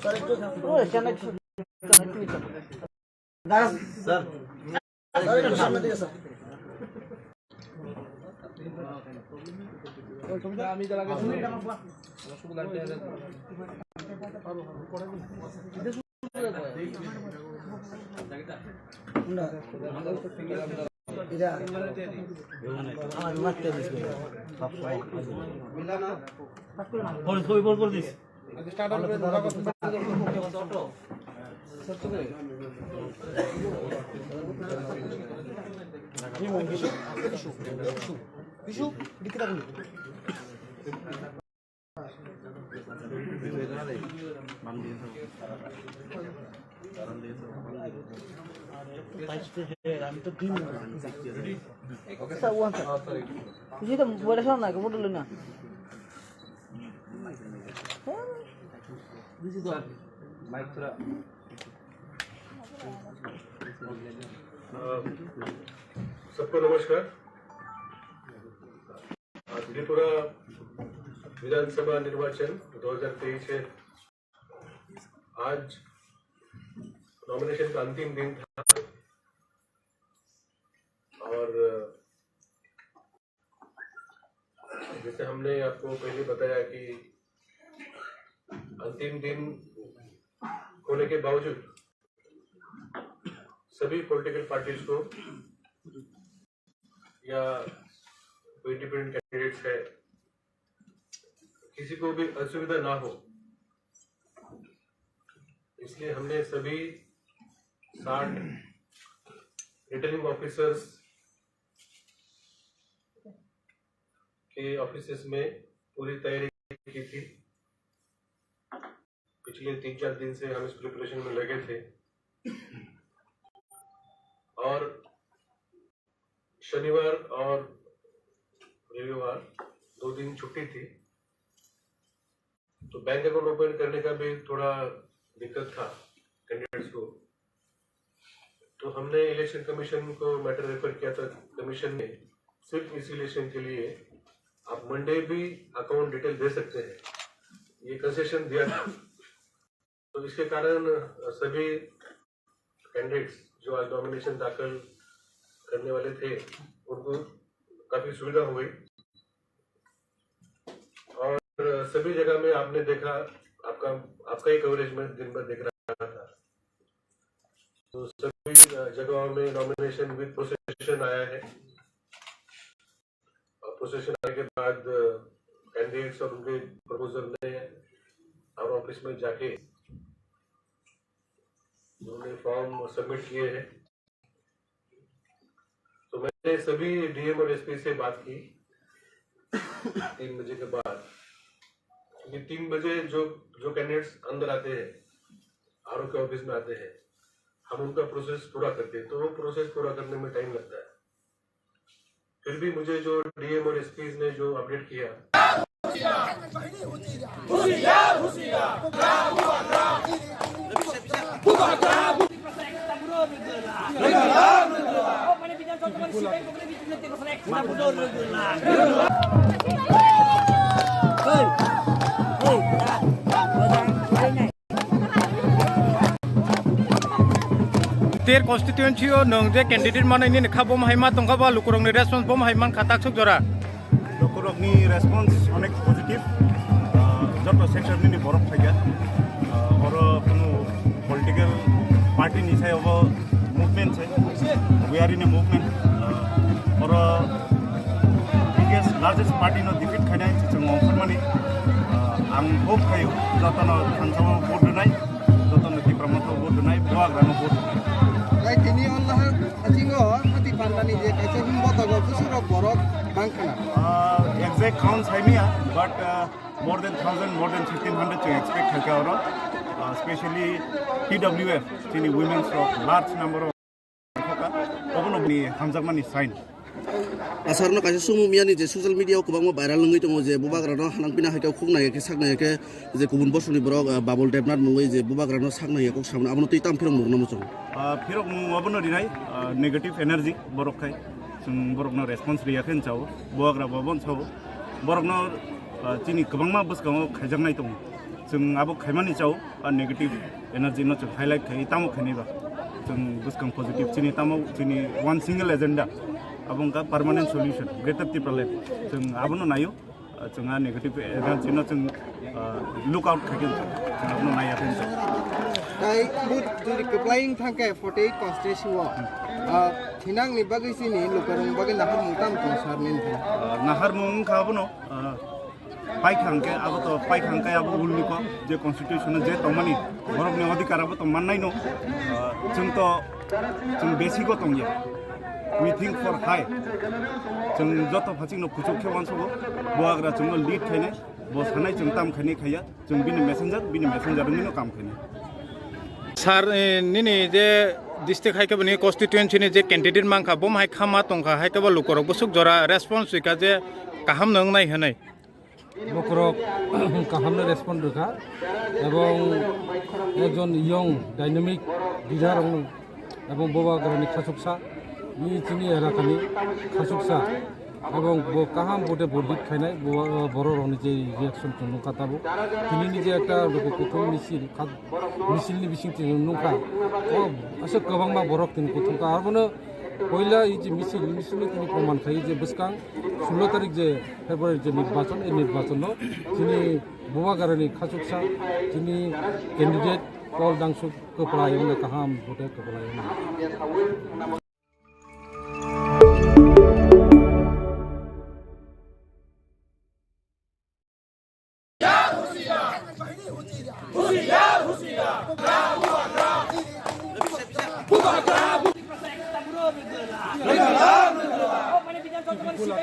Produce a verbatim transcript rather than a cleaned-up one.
Sir. Sir, একটু সামনের দিকে, স্যার। अ, सबको नमस्कार। अ, त्रिपुरा विधानसभा निर्वाचन दो हज़ार तेईस है। आज नॉमिनेशन का अंतिम दिन था और जैसे हमने आपको पहले बताया कि अंतिम दिन होने के बावजूद सभी पॉलिटिकल पार्टीज को या कोई इंडिपेंडेंट कैंडिडेट्स है, किसी को भी असुविधा ना हो, इसलिए हमने सभी साठ रिटर्निंग ऑफिसर्स के ऑफिसेस में पूरी तैयारी की थी। पिछले तीन चार दिन से हम इस प्रिपरेशन में लगे थे और शनिवार और रविवार दो दिन छुट्टी थी, तो बैंक अकाउंट ओपन करने का भी थोड़ा दिक्कत था कैंडिडेट्स को। तो हमने इलेक्शन कमीशन को मैटर रेफर किया था। कमीशन ने सिर्फ इस इलेक्शन के लिए आप मंडे भी अकाउंट डिटेल दे सकते हैं, ये कंसेशन दिया था। तो इसके कारण सभी कैंडिडेट्स जो आज नॉमिनेशन दाखिल करने वाले थे, उनको काफ़ी सुविधा हो गई। और सभी जगह में आपने देखा, आपका, आपका ही कवरेज में दिन भर दिख रहा था। तो सभी जगहों में नॉमिनेशन विद प्रोसेशन आया है। और प्रोसेशन आने के बाद कैंडिडेट्स और उनके प्रपोजर ने हमारे ऑफिस में जाके उन्होंने फॉर्म सबमिट किए हैं। तो मैंने सभी डीएम और एसपी से बात की तीन बजे के बाद, क्योंकि तीन बजे जो, जो कैंडिडेट्स अंदर आते हैं, आरओ के ऑफिस में आते हैं, हम उनका प्रोसेस पूरा करते हैं, तो वो प्रोसेस पूरा करने में टाइम लगता है। फिर भी मुझे जो डीएम और एसपीज ने जो अपडेट किया, Ter constituency o nwng je candidate manwi nini kha bo hai ma tongkha ba lukurokni response bo hai mankha taksuk jora. Lukurokni response onek positive, ah, joto sector nini borok phaikha. Ah, oro kunu political party ni sai obo movement se, we are in a movement. Ah, oro biggest largest party no defeat khainai se chwng ongkhormani. Ah, ang hope khaio jotono thansao vote rwnai, jotono Tipra Motha vote rwnai, Bubagrano vote rwnai. Tei tini o lahar hachingo hati pandani je kaisa himbotogo bwswkrok borok bangkhana. Ah, exact count saimaya, but, ah, more than thousand, more than fifteen hundred chwng expect khaikha oro. Ah, specially T W F, chini women's rok large number of Obono bini hamjakmani sign. Asarno kaisa sumung miyani je social media o kwbangma viral wngwi tongo je Bubagrano hanang pina hai khe khuk nai khe sak nai khe je kubun bosongni borok, ah, Babul Debnath mungwi je Bubagrano sak nai khe kok samani abono twi tam phirok mung namo chwng. Ah, phirok mung abono rinai, ah, negative energy borok khai chwng borokno response riya khe chao, Bubagra bo bon chao, borokno, ah, chini kwbangma bwskango khaijaknai tongo. Chwng abo khaimani chao, a negative energy no chwng highlight khai tamo khainai ba. Chwng bwskang positive chini tamo chini one single agenda. Abo wngkha permanent solution, Greater Tipraland. Chwng abono naio, ah, chwng a negative energy no chwng, ah, look out khaikhe chwng abono naiya khe. Tai bu jodi kwplaing thangkhe forty-eight constituency o, ah, thinangni bagwi chini lukurokni bagwi naharmung tamo tong sar nini? Ah, naharmung wngkha abono, ah, Paikha hwnkhe abo to, paikha hwnkhe abo ulni kok, je constitution o je tongmani, borokni odhikar abo to mannaino. Ah, chwng to, chwng basic o tongya. We think for high. Chwng joto phachikno kuchuk khe uansugo, bo agra chwngno lead khainai, bo sanai chwng tam khainai khaiya, chwng bini messenger, bini messenger wngwino kam khainai. Sir, eh, nini je district hai khe bini constituency ni je candidate mankha, bo hai khama tongkha, hai khe bo lukurok bwswk jora response hoikha je kaham no wngnai hinwi. Bokorok kahamno respond rwkha, ebong ekjon young dynamic leader rokno, ebong Bubagrani khachuksa, ni chini elakani khachuksa, ebong bo kaham bote bo lead khainai, bo, borok rokni je reaction chwng nukha tabuk. Tinini je ekta luku kuthum misil, kha-, misilni bising chwng nukha, o aswk kwbangma borok tini kuthum kha, abono puila i je misil, misilni tini proman khai je bwskang sullo tarik je February je nirbachon, ei nirbachonno chini Bubagrani khachuksa, chini candidate Paul Dangsuk kwplai wngna kaham vote kwplai wngna.